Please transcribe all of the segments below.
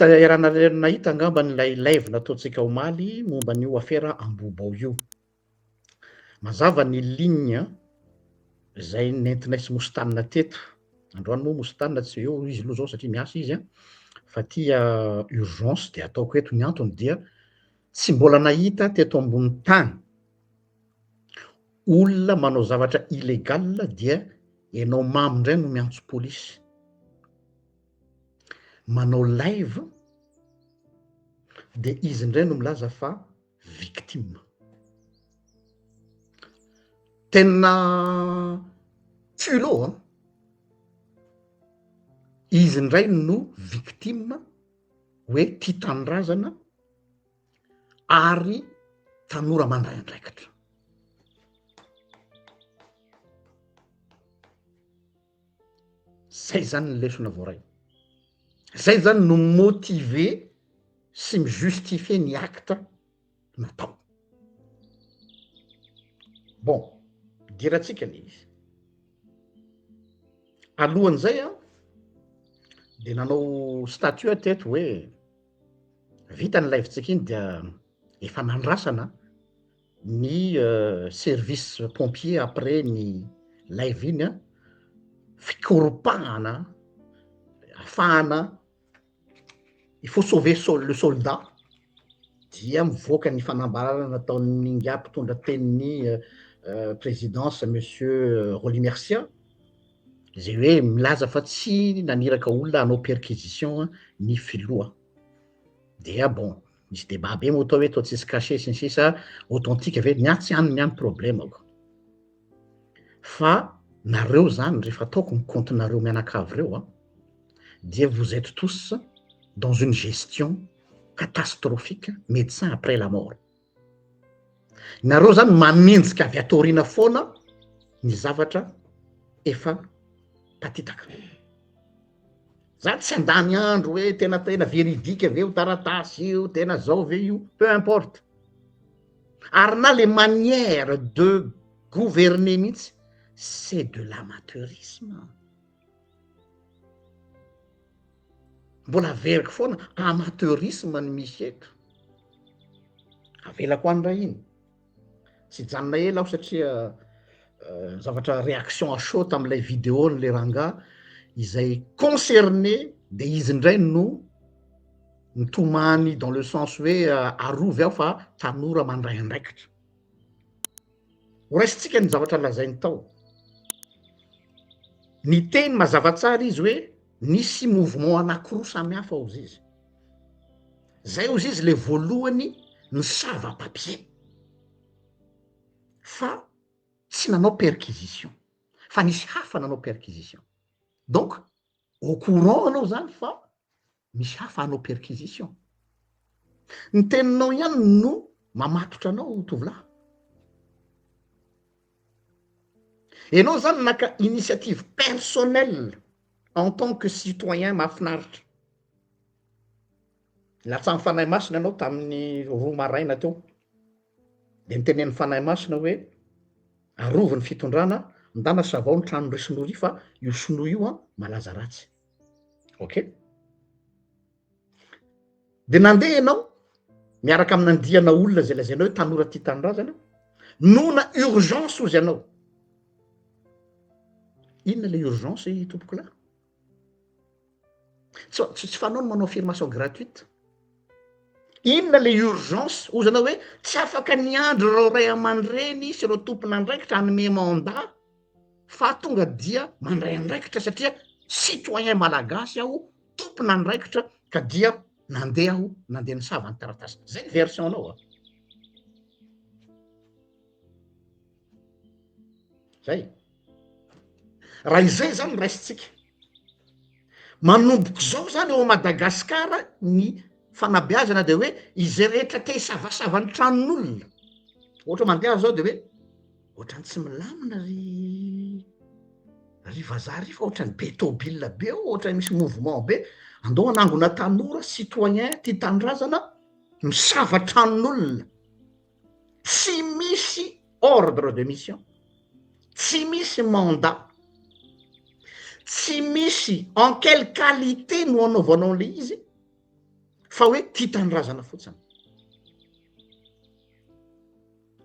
Iarahanareo nahita angamba ilay live nataontsika omaly momba an'io afera Ambohibao io. Mazava ny ligne izay nentinay sy Mostana teto. Androany moa Mostana tsy eo izy aloha izao satria miasa izy fa aty urgence dia ataoko eto ny antony dia tsy mbola nahita teto ambony tany olona manao zavatra illégal dia ianao mamo indray no miantso polisy. Manao live dia izy indray no milaza fa victime. Tena culot an! Izy indray no victime hoe tia tanindrazana ary tanora mandray andraikitra. Zay zany ny lesona voaray. Zay zany no motiver sy mi-justifier ny acte natao. Bon, idirantsika le izy. Alohan'izay an, de nanao statut aho teto hoe vita ny live-tsika iny dia efa nandrasana ny service pompier après ny live iny an, fikoropahana afahana il faut sauver le soldat dia mivoaka ny fanambarana nataon'ny ingahy mpitondra tenin'ny présidence monsieur Rolly Mercia izay hoe milaza fa tsy naniraka olona hanao perquisition ny filoha dia bon Misy débat be moa atao hoe toa tsisy cachet sy ny sisa, authentique ve? Ny ahy tsy any ny ahy ny problème-ko. Fa nareo zany rehefa ataoko ny compte-nareo mianakavy reo an, dia vous êtes tous dans une gestion catastrophique, médecin après la mort. Nareo zany manenjika avy ato aoriana foana ny zavatra efa patitaka. Za tsy handany andro hoe tena tena veridique ve io taratasy io, tena zao ve io, peu importe. Ary na le manière de gouverner mihitsy, c'est de l'amateurisme. Mbola averiko foana, amateurisme ny misy eto. Avelako any raha iny. Tsy hijanona ela aho satria zavatra réaction à chaud tamin'ilay vidéo n'ilay rangahy izay concerné de izy indray no nitomany dans le sens hoe arovy aho fa tanora mandray andraikitra. Ho raisintsika ny zavatra lazainy tao. Niteny mazava tsara izy hoe nisy mouvement anankiroa samy hafa hozy izy. Zay hozy izy le voalohany nisava papier fa tsy nanao perquisition fa nisy hafa nanao perquisition donc au courant anao zany fa misy hafa hanao perquisition. Ny teninao ihany no mamatotra anao tovolahy. Enao zany naka initiative personnelle en tant que citoyen mahafinaritra. Latsahan'ny Fanahy Masina ianao tamin'ny roa maraina teo. Dia nitenenin'ny Fanahy Masina hoe arovy ny fitondrana, ndana savao ny tranon'ry sinoa ry fa io sinoa io an malaza ratsy. Ok. Dia nandeha ianao miaraka amin'ny andiana olona izay lazainao hoe tanora tia tanindrazana, noana urgence ozy ianao. Inona ilay urgence tompokolahy? Tsy tsy fanao ny manao affirmation gratuite. Inona le urgence? Hozy anao hoe tsy afaka niandry ireo ray aman-dreny sy ireo tompon'andraikitra hanome mandat fa tonga dia mandray andraikitra satria citoyen malagasy aho, tompon'andraikitra ka dia nandeha aho nandeha nisava ny taratasy. Zay ny version-nao a. Zay. Raha izay zany no raisintsika, manomboka izao zany eo Madagasikara ny fanabeazana de hoe izay rehetra te hisavasava ny tranon'olona, ohatra mandeha aho zao de hoe ohatrany tsy milamina ry ry vazaha ry fa ohatrany be tôbila be ao, ohatrany misy mouvement be, andao hanangona tanora citoyen tia tanindrazana misava tranon'olona. Tsy misy ordre de mission, tsy misy mandat, tsy misy en quelle qualité no anaovanao an'le izy. Fa hoe tia tanindrazana fotsiny.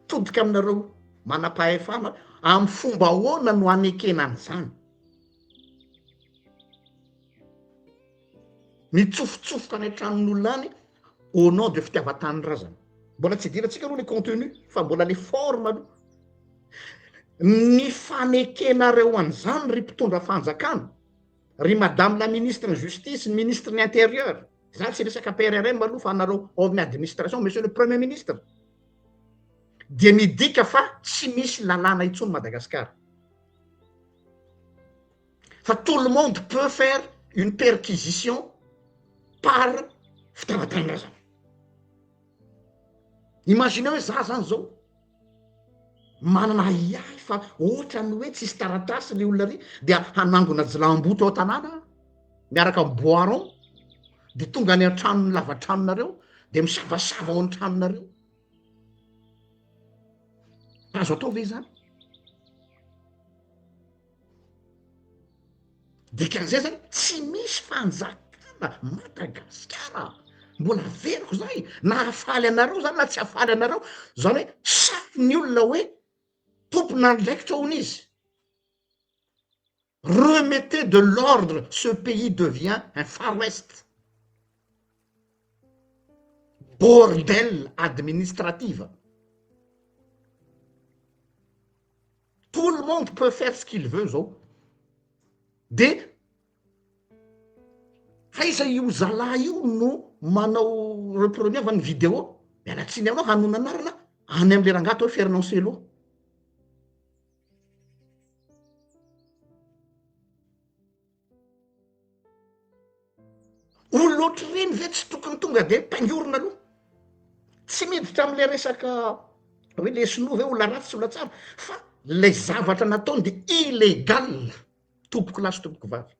Todika aminareo manam-pahefana amin'ny fomba ahoana no hanekena an'izany? Mitsofotsofoka any an-tranon'olona any au nom de fitiavan-tanindrazana. Mbola tsy idirantsika aloha le contenu fa mbola le forme aloha. Ny fanekenareo an'izany ry mpitondra fanjakana, ry madame la ministre ny justice, ny ministre ny intérieur, za tsy resaka PRRM aloha fa anareo ao amin'ny administration, monsieur le premier ministre, dia midika fa tsy misy lalàna intsony Madagasikara. Fa tout le monde peut faire une perquisition par fitiavan-tanindrazana. Imaginez hoe za zany zao manana ahiahy fa ohatran'ny hoe tsisy taratasy le olona ry dia hanangona jilamboto ao an-tanàna miaraka amin'ny bois rond de tonga any an-tranon'ny lava-tranonareo de misavasava ao an-tranonareo. Azo atao ve izany? Dikan'izay zany tsy misy fanjakana Madagasikara mbola averiko zay na hafaly anareo zany na tsy hafaly anareo zany hoe sahy ny olona hoe tompon'andraikitra hono izy remettez de l'ordre ce pays devient un far west bordel administrative Tout le monde peut faire ce qu'il veut zao. De aiza io zalahy io no manao repremiava ny vidéo? Miala tsiny aminao hanona anarana any amle rangahy atao hoe Fernand Cello. Olona ohatr'ireny ve tsy tokony tonga de paingorina aloha? Tsy miditra am'le resaka hoe le sinoa ve olona ratsy sy olona tsara fa le zavatra nataony de illégal tompoko lahy sy tompoko vavy.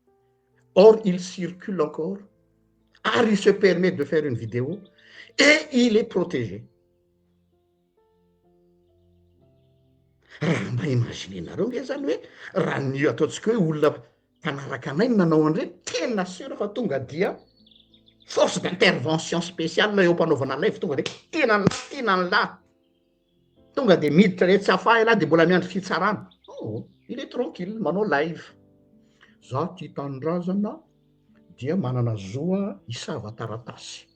Or il circule encore ary il se permet de faire une vidéo et il est protégé. Raha mba imaginer-nareo nge zany hoe raha ny ataontsika hoe olona mpanaraka anay no nanao an'ireny, tena sûr fa tonga dia force d'intervention spéciale eo am-panaovana live tonga de tiana an'lah tiana an'lah, tonga de miditra etsy Afahy elah de mbola miandry fitsarana, oh il est tranquille manao live, za tia tanindrazana dia manana zo hisava taratasy.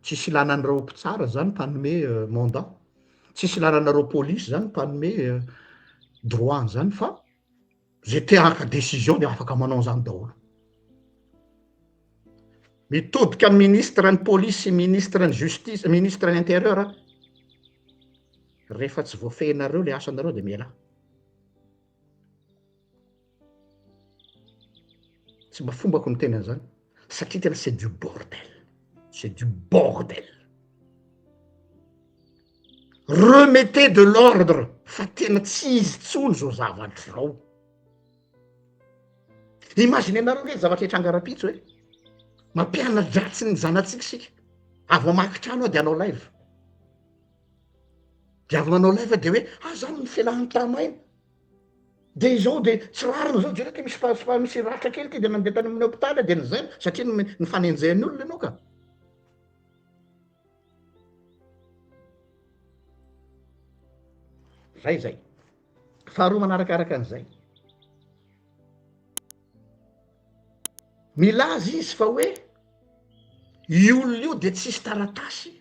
Tsisy ilana an'ireo mpitsara zany mpanome mandat, tsisy ilana anareo polisy zany mpanome droit an'izany fa ze te haka décision de afaka manao an'izany daholo. Mitodika amin'ny ministre ny polisy sy ministre ny justice, ministre ny intérieur aho, rehefa tsy voafehinareo le asanareo de mialà. Tsy mba fombako miteny an'izany satria tena c'est du bordel, c'est du bordel. Remettez de l'ordre fa tena tsy izy tsony zao zavatra zao. Imaginez-nareo nge zavatra hitranga rapitso e. Mampiana-dratsy ny zanatsika isika. Avy mamaky trano aho de hanao live. De avy manao live de hoe ah zany ny fialan'ny tamaina. De izao de tsy rariny zao, jereo ty misy fa misy ratra kely ty de nandeha tany amin'ny hopitaly aho de nizaina satria nifanenjehan'ny olona ianao ka. Zay zay. Faharoa manarakaraka an'izay. Milaza izy fa hoe io olona io de tsisy taratasy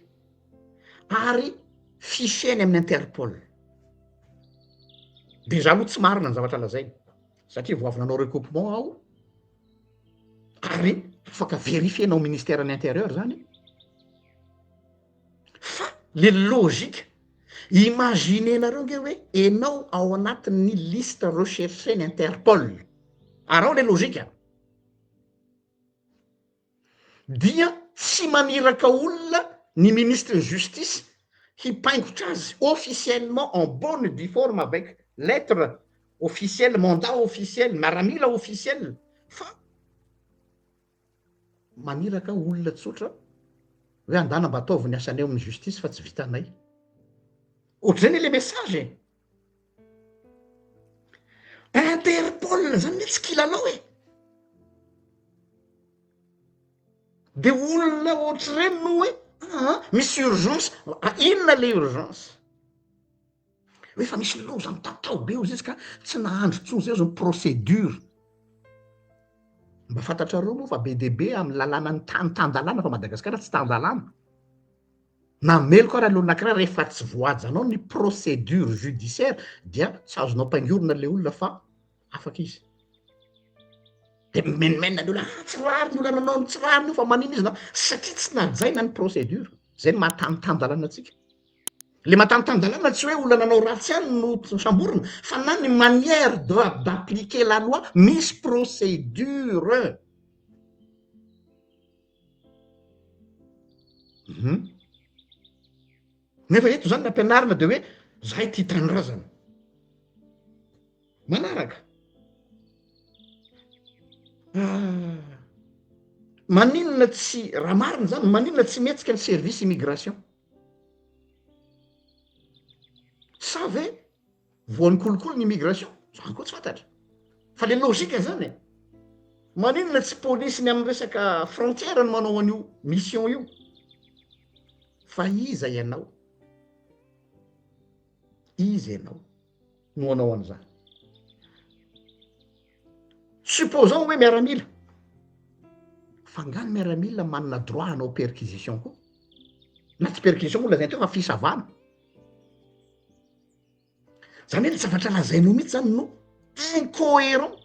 ary fiché any amin'ny interpol. Déjà aloha tsy marina ny zavatra lazainy satria vao avy nanao recoupement aho ary afaka verifier-na ao ministère ny intérieur zany fa le logique imaginer-nareo nge hoe enao ao anatin'ny liste recherché ny interpol araho le logique dia tsy maniraka olona ny ministre ny justice hipaingotra azy officiellement en bonne et due forme avec lettre officielle, mandat officiel, miaramila officiel fa maniraka olona tsotra hoe andana mba ataovy ny asanay ao amin'ny justice fa tsy vitanay. Ohatr'izay anie le message e! Interpol zany anie tsy kilalao e! De olona ohatr'ireny no hoe aa misy urgence, inona le urgence? Hoe efa misy loza mitatao be ozy izy ka tsy nahandry intsony zay ozy ny procédure. Mba fantatrareo moa fa be dia be amin'ny lalànan'ny tany tan-dalàna fa Madagasikara tsy tan-dalàna. Na meloka ara le olona ankiray rehefa tsy voahajanao ny procédure judiciaire dia tsy azonao paingorina le olona fa afaka izy. De mimenomenona ny olona, ah tsy rariny olona nanao ny tsy rariny io fa manina izy na, satria tsy najaina ny procédure. Zay no maha tany tan-dalàna antsika. Le maha tany tan-dalàna tsy hoe olona nanao ratsy ihany no samborina fa na ny manière de d'appliquer la loi misy procédure. Hum. Nefa eto zany ny ampianarina de hoe zahay tia tanindrazana. Manaraka. Ah. Maninona tsy, raha marina zany, maninona tsy mihetsika ny service immigration? Sa ve voan'ny kolikoly ny immigration? Zany koa tsy fantatra. Fa le logique zany e. Maninona tsy polisy ny amin'ny resaka frontière no manao an'io mission io? Fa iza ianao? Iza ianao no hanao an'izany? Supposons hoe miaramila. Fa nga ny miaramila manana droit hanao perquisition koa? Na tsy perquisition moa lazainy teo fa fisavana. Zany hoe ny zavatra lazainao mihitsy zany no incoherent.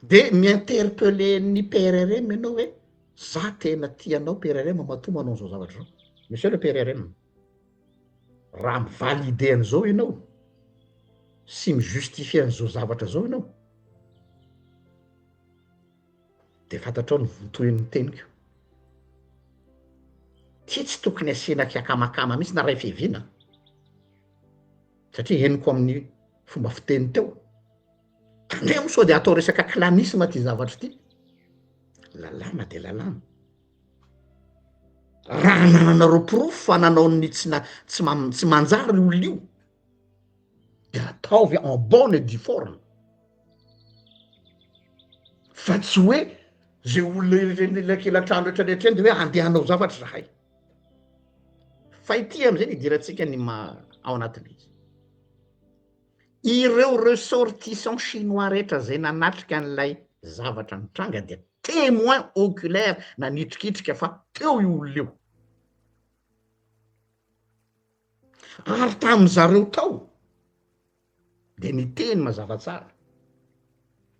De mi-interpeller ny PRRM ianao hoe za tena tia anao PRRM matoa manao an'izao zavatra izao. Monsieur le PRRM, raha mi-valider an'izao ianao sy mi-justifier an'izao zavatra izao ianao, de fantatrao ny vontohin'ny teniko. Ty tsy tokony asiana kiakamakama mihitsy na ray fiaviana satria henoko amin'ny fomba fiteny teo. Tandremo sao de atao resaka clanisme ty zavatra ty. Lalàna de lalàna. Raha anananareo porofo fa nanao ny tsy na- tsy ma- tsy manjary io olona io, de ataovy en bonne et due forme. Fa tsy hoe zay olona ireny elakelantrano rehetrarehetra eny de hoe andeha hanao zavatra zahay. Fa ity am'izay ny idirantsika ny maha ao anatin'ilay izy. Ireo ressortissants chinois rehetra zay nanatrika an'ilay zavatra nitranga dia témoin oculaire nanitrikitrika fa teo io olona io. Ary tamin'zareo tao de niteny mazava tsara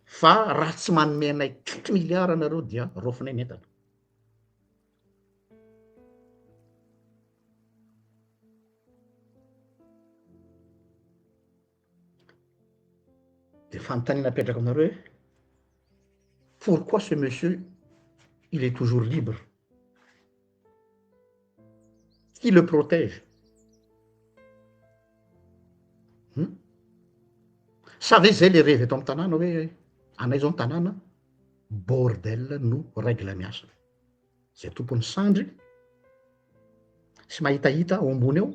fa raha tsy manome anay quatre milliards nareo dia raofinay ny entana. De fanontaniana apetrako aminareo hoe pourquoi ce monsieur il est toujours libre? Qui le protège? Hum? Sa ve zay le revy eto amin'ny tanàna hoe anay zao ny tanàna bordel no règle miasa. Zay tompon'ny sandry sy mahitahita ao ambony ao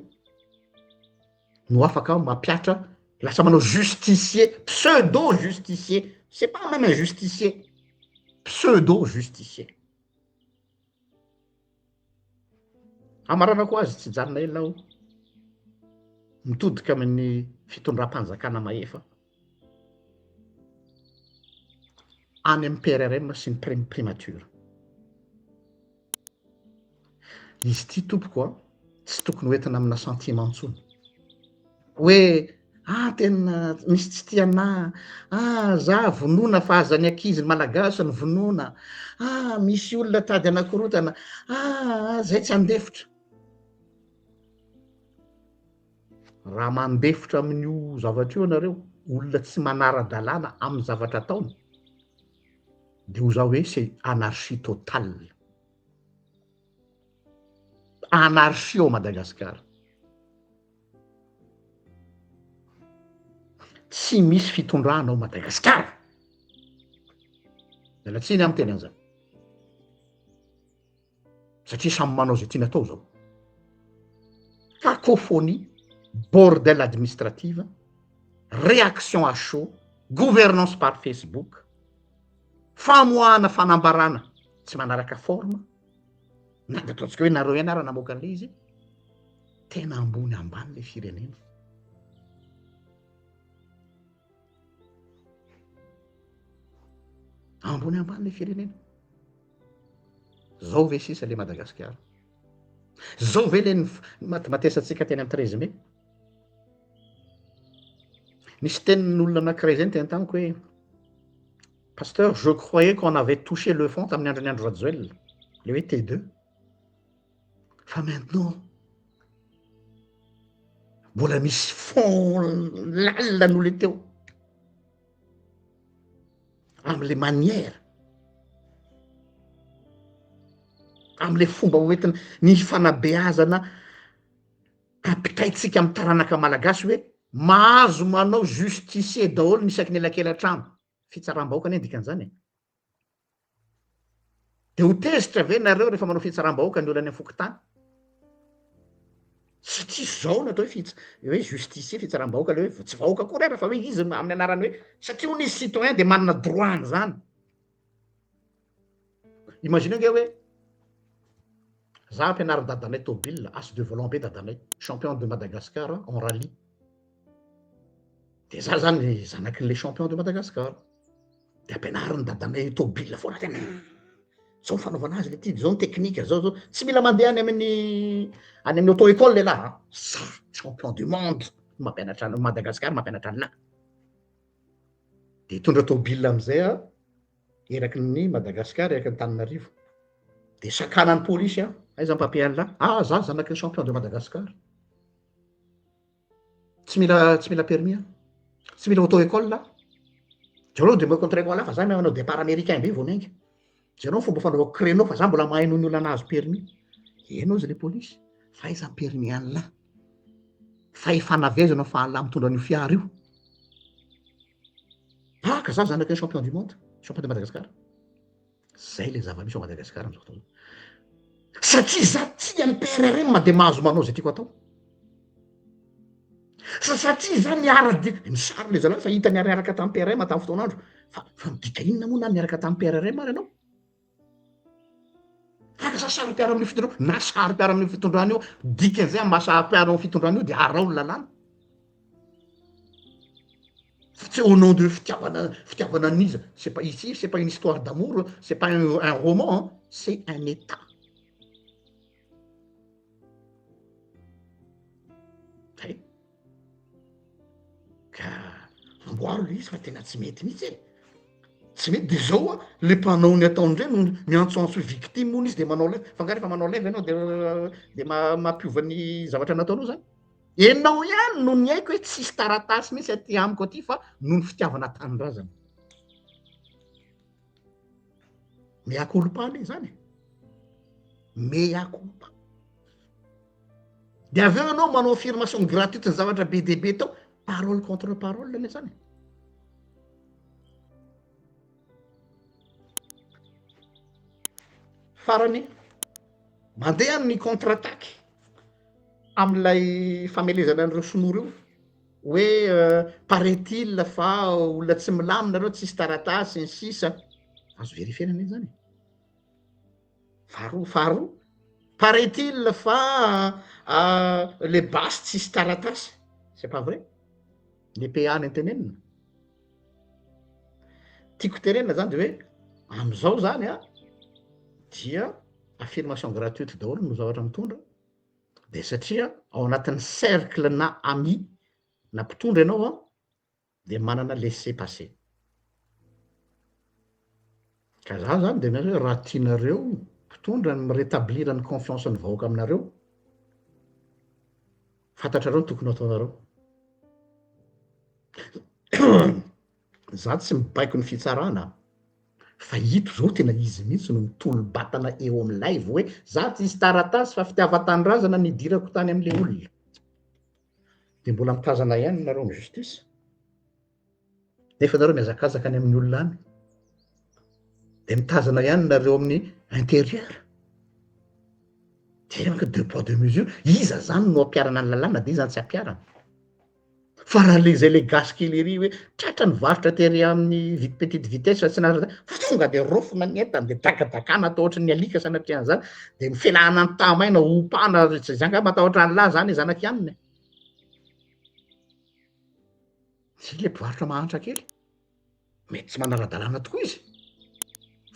no afaka mampiatra lasa manao justicier, pseudo justicier, c'est pas même un justicier, pseudo justicier. Hamaranako azy tsy hijanona ela aho, mitodika amin'ny fitondram-panjakana mahefa any amin'ny PRRM sy ny prime primature. Izy ity tompoko a, tsy tokony ho entina amina sentiment intsony. Hoe ah tena misy tsy tia anah, ah za vonoina fa aza ny ankizy ny malagasy no vonoina, ah misy olona tady anakorotana, ah zay tsy handefitra. Raha mandefitra amin'io zavatra io ianareo, olona tsy manara-dalàna amin'ny zavatra ataony, de ho za hoe c'est anarchie totale. Anarchie ao Madagasikara. Tsy misy fitondrana ao Madagasikara. Miala tsiny aho miteny an'izany. Satria samy manao izay tiany atao zao. Cacophonie, bordel administrative, réaction à chaud, gouvernance par Facebook. Famoahana fanambarana tsy manaraka forme, na de ataontsika hoe nareo ihany ara namoaka an'le izy, tena ambony ambany le firenena. Ambony ambany le firenena. Zao ve sisa le Madagasikara? Zao ve le nimatimatesantsika teny am 13 mai? Nisy tenin'olona anankiray zay niteny tamiko hoe Pasteur, je croyais qu'on avait touché le fond tamin'ny andron'i Andry Rajoelina, le hoe T2. Fa maintenant, mbola misy fond lalina noho le teo. Am'le manière, am'le fomba hoentina, ny fanabeazana ampitaintsika amin'ny taranaka malagasy hoe mahazo manao justicier daholo ny isaky ny elakela-trano. Fitsaram-bahoaka anie ny dikan'izany e. De ho tezitra ve nareo rehefa manao fitsaram-bahoaka ny olona any amin'ny fokontany? Satria zao no atao hoe fits- hoe justicier, fitsaram-bahoaka le hoe tsy vahoaka akory ara fa hoe izy amin'ny anarany hoe satria hono izy citoyen de manana droit an'izany. Imaginez nge hoe za ampianarin'i dadanay tôbila, as de volant be dadanay, champion de Madagascar en rallye. De za zany zanakin'le champion de Madagascar. De ampianarin'i dadanay tôbila foana tena zao ny fanaovana azy le ty, zao ny teknika, zao zao, tsy mila mandeha any amin'ny any amin'ny auto école lehilahy a, za champion du monde mampianatra an'i Madagascar mampianatra an'lah. De hitondra tôbila amizay aho eraky ny Madagascar, eraky ny Antananarivo. De sakanan'ny polisy aho, aiza ny papier an'lah? Ah za zanaky ny champion de Madagascar. Tsy mila tsy mila permis aho, tsy mila auto école aho. Jereo de mi-contre an'lah fa za manao départ américain be vao miainga. Jereo ny fomba fanaovako créneau fa za mbola mahay noho ny olona nahazo permis. Eny hozy le polisy, fa aiza ny permis an'lah? Fahefana avy aiza no afahan'lah mitondra an'io fiara io? Ah ka za zanaky ny champion du monde, champion de Madagascar. Zay le zava-misy ao Madagascar amizao fotoana zao. Satria za tia ny PRRM de mahazo manao zay tiako atao. Sa satria za niara-dia, ny sary le zalahy fa hita niara-niaraka tamin'ny PRM tamin'ny fotoan'andro. Fa fa midika inona moa na niaraka tamin'ny PRRM ary ianao? Fa za saro-piaro amin'io fitondrana io, na saro-piaro amin'io fitondrana io, dikan'izay amin'ny maha saro-piaro amin'ny fitondrana io de araho ny lalàna. Fa tsy au nom de fitiavana fitiavana an'iza, c'est pas ici, c'est pas une histoire d'amour, c'est pas un un roman an, c'est un état. Zay. Ka amboaro le izy fa tena tsy mety mihitsy e. Tsy mety de zao a, le mpanao ny ataony ndray no miantsoantso hoe victime hono izy de manao live, fa nga rehefa manao live ianao de de mampiova ny zavatra nataonao zany? Enao ihany no niaiky hoe tsisy taratasy mihitsy aty amiko aty fa noho ny fitiavana tanindrazana. Mea culpa anie zany e. Mea culpa. De avy eo ianao manao affirmation gratuite ny zavatra be dia be tao, parole contre parole anie zany e. Farany, mandeha ny contre attaque amin'ilay famelezana an'ireo sinoa ireo hoe parait-il fa olona tsy milamina ireo, tsisy taratasy sy ny sisa, azo verifier-na anie zany e. Faharoa, faharoa, parait-il fa le basy tsisy taratasy, c'est pas vrai, le PA no tenenina. Tiako tenenina zany de hoe am'izao zany an dia affirmation gratuite daholo no zavatra mitondra, de satria ao anatin'ny cercle na ami na mpitondra ianao an de manana laisser passer. Ka za zany de milaza hoe raha tianareo mpitondra ny mi-retablir ny confiance ny vahoaka aminareo, fantatrareo ny tokony ho ataonareo. Za tsy mibaiko ny fitsarana fa ito zao tena izy mihitsy no mitolo-batana eo amin'ny live hoe za tsisy taratasy fa fitiavan-tanindrazana nidirako tany amle olona. De mbola mitazana ihany nareo amin'ny justice? Nefa nareo mihazakazaka any amin'ny olona any. De mitazana ihany nareo amin'ny intérieur. Jereo ange deux poids deux mesures, iza zany no ampiharana ny lalàna de iza no tsy ampiharana? Fa raha le zay le gasy kely ery hoe tratra ny varotra tery amin'ny vite petite vitesse tsy nahazo fa tonga de raofina ny entany de dakadakana atao ohatran'ny alika sanatria an'izany de mifelahana ny tamaina ompana zay zany nga matahotra an'lah zany zanak'i anona e. Zay le mpivarotra mahantra kely. Mety tsy manara-dalàna tokoa izy.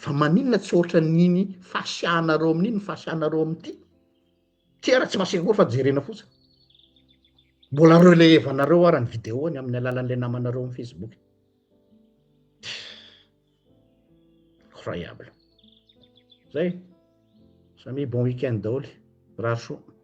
Fa maninona tsy ohatran'iny fasiahanareo amin'iny ny fasiahanareo amin'ity? Ty ara tsy masiaka koa fa jerena fotsiny. Mbola relayer-vanareo ara ny vidéo-ny amin'ny alalan'ilay namanareo amin'ny Facebook. Incroyable. Zay. Samia bon week-end daholo. Mirary soa.